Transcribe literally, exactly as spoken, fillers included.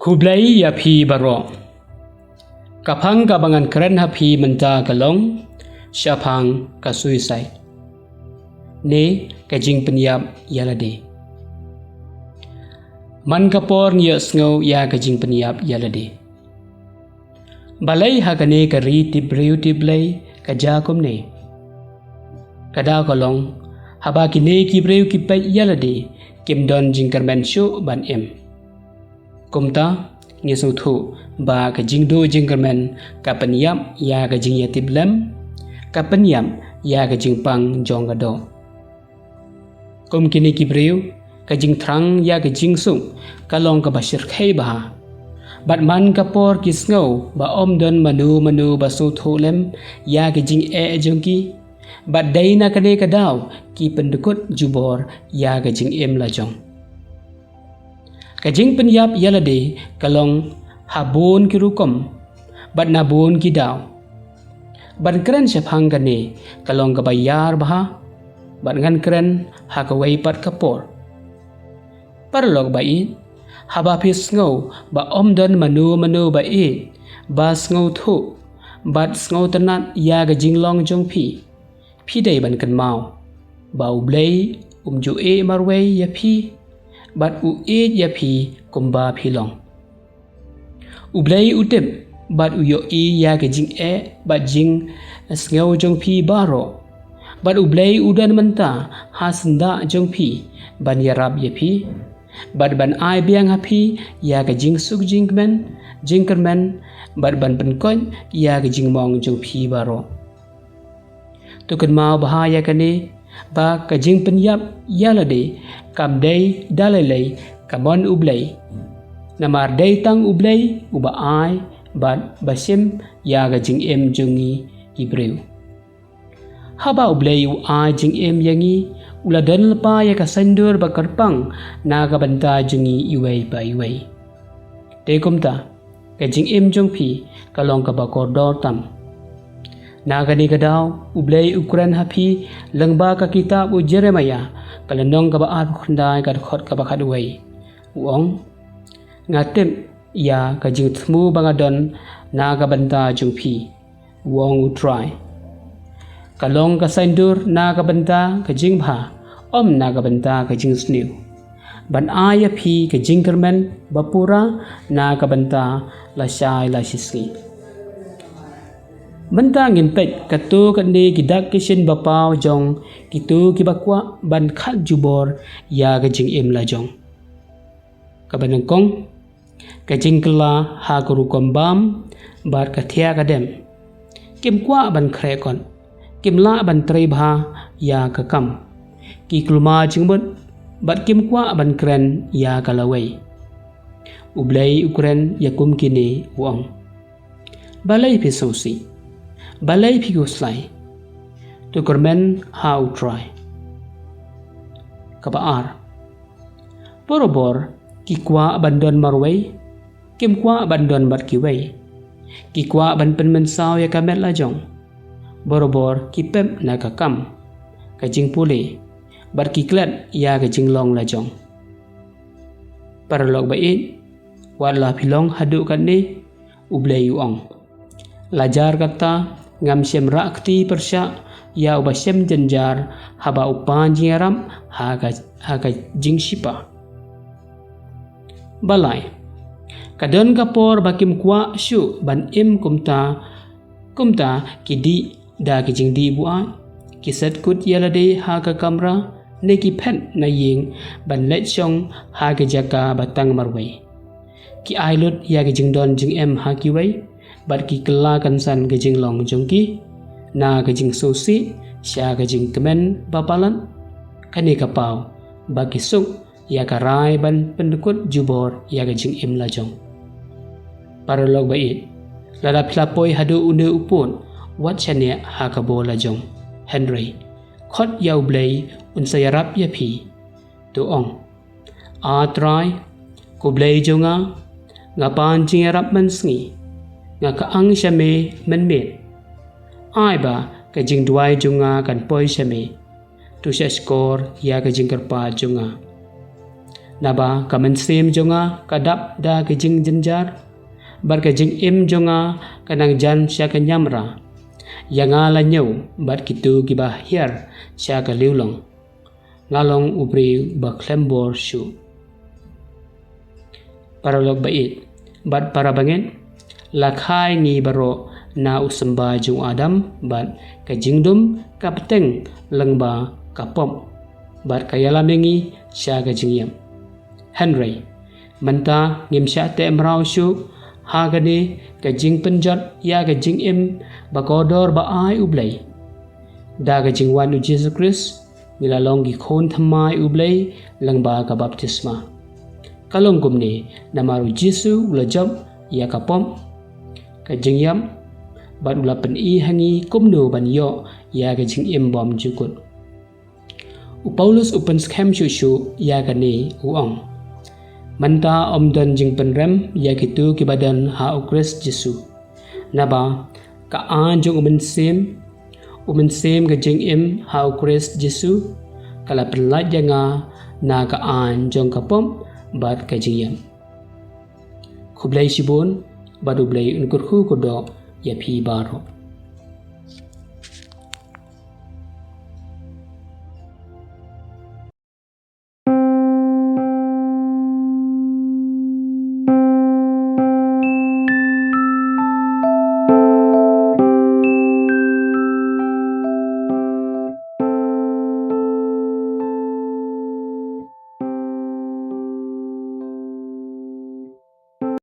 Khublei ïa phi baroh. Ka phang kaba ngan kren ha phi mynta ka long shaphang ka suicide, ne ka jingpynïap ïa lade. Man ka por ngi ïohsngew ïa ka jingpynïap ïa lade. Balei ha kane ka ri tip briew tip Blei ka jia kumne? Ka daw ka long, haba kine ki briew ki peit ïa lade, kim don jingkyrmen shuh ban im. Kumta, ngi sngewthuh ba ka jingduh jingkyrmen ka pynïap ïa ka jingïatiplem, ka pynïap ïa ka jingpang jong ka doh. Kum kine ki briew, ka jingthrang ïa ka jingsuk ka long kaba shyrkhei bha. Bad man ka por ki sngew ba ym don mano mano ba sngewthuh lem ïa ka jingeh jong ki, bad dei na kane ka daw ki pyndkut jubor ïa ka jingim lajong. Ka jingpynïap ïa lade ka long ha bun ki rukom bad na bun ki daw. Ban kren shaphang kane ka long kaba ïar bha, bad ngan kren ha kawei pat ka por. Paralok ba ïeit, haba phi sngew ba ym don mano mano ba ïeit, ba sngewthuh bad sngewtynnat ïa ka jinglong jong phi, phi dei ban kynmaw ba U Blei um ju ïeh marwei ïa phi, bad u ïeit ïa phi kumba phi long. U Blei u tip bad u ïohi ïa ka jingeh bad jingsngew jong phi baroh. Bad U Blei u don mynta ha syndah jong phi ban ïarap ïa phi, bad ban ai biang ha phi ïa ka jingsuk jingkmen, jingkyrmen, bad ban pynkoit ïa ka jingmong jong phi baroh. To kynmaw bha ïa kane, ba ka jingpynïap ïa lade kam dei da lei lei ka mon U Blei. Namar dei tang U Blei uba ai bad ba shim ïa ka jingim jong ngi ki briew. Haba U Blei u ai jingim ïa ngi, u la don lypa ïa ka saiñdur ba kyrpang na ka bynta jong ngi iwei pa iwei. Te kumta, ka jingim jong phi ka long kaba kordor tam. Na kane ka daw, U Blei u kren ha phi lyngba ka kitab u Jeremaïah, ka lynnong kaba arphew khyndai, ka dkhot kaba khatwei. U ong, nga tip ïa ka jingthmu ba nga don na ka bynta jong phi, u ong U Trai. Ka long ka saiñdur na ka bynta ka jingbha, ym na ka bynta ka jingsniew, ban ai ïa phi ka jingkyrmen ba pura na ka bynta lashai lashisngi. Mynta ngin peit katto katne ki dak ki shin ba paw jong kito kiba kwah ban khat jubor ïa ka jingim lajong. Kaba nyngkong, ka jingkylla ha ka rukom bam bad ka thiah ka dem. Kim kwah ban khreh kot, kim lah ban trei bha ïa ka kam. Ki kulmar jingmut bad kim kwah ban kren ïa ka lawei. U Blei u kren ïa kum kine, u ong, balei phi sngewsih? Balei phi khuslai? To kyrmen ha U Trai. Kaba ar, barabor ki kwah ban don marwei, kim kwah ban don bad kiwei. Ki kwah ban pynmynsaw ïa ka met lajong. Barabor ki pep na ka kam, ka jingpule, bad ki klet ïa ka jinglong lajong. Paralok ba ïeit, wat la phi long haduh katne, U Blei u ong, la jar kata, ngam shym rah kti pyrshah ïa uba shem jynjar haba u pan jingïarap ha ka, ha ka jingshipa. Balei? Ka don ka por ba kim kwah shuh ban im kumta, kumta ki dih da ki jingdih buaid, ki set kut ïa lade ha ka kamra, ne ki phet na ïing ban leit shong ha ka jaka ba tang marwei. Ki ai lut ïa ka jingdon jingem ha kiwei, bad ki kylla kynsan ka jinglong jong ki na ka jingsngewsih sha ka jingkmen ba palat. Kane ka paw ba ki suk ïa ka rai ban pyndkut jubor ïa ka jingim lajong. Paralok ba ïeit, lada phi la poi haduh une u pud, wat shaniah ha ka bor lajong. Hynrei khot ïa U Blei, un sa ïarap ïa phi. To ong, A Trai, ko Blei jong nga, nga pan jingïarap mynsngi, nga kyang sha me mynmiet. Ai ba ka jingduwai jong nga kan poi sha me. To shahshkor ïa ka jingkyrpad jong nga. Naba ka mynsiem jong nga ka dap da ka jingjynjar, bad ka jingim jong nga ka nang jan sha ka niamra. Ïa nga la ñiew bad kito kiba hiar sha ka liulong. Nga long u briew ba khlem bor shuh. Paralok ba ïeit bad para bangeit, la kha ïa ngi baroh na u symbai jong u Adam, bad ka jingdum ka bteng lyngba ka pop, bad ka ïalam ïa ngi sha ka jingïap. Hynrei mynta ngim shah teh mraw shuh ha kane ka jingpynjot ïa ka jingim ba kordor ba ai U Blei. Da ka jingwan U Jisu Khrist, ngi la long ki khun thymmai U Blei lyngba ka baptisma. Ka long kumne namar U Jisu u la jop ïa ka pop, ka jingïap, bad u la pyni ha ngi kumno ban ïoh ïa ka jingim bymjukut. U Paulus u pynskhem shuh shuh ïa kane, u ong: Mynta ym don jingpynrem ïa kito kiba don ha U Khrist Jisu. Naba ka aiñ jong U Mynsiem, U Mynsiem ka jingim ha U Khrist Jisu, ka la pynlait ïa nga na ka aiñ jong ka pop bad ka jingïap. Khublei shibun, bad U Blei un kyrkhu kyrdoh ïa phi baroh.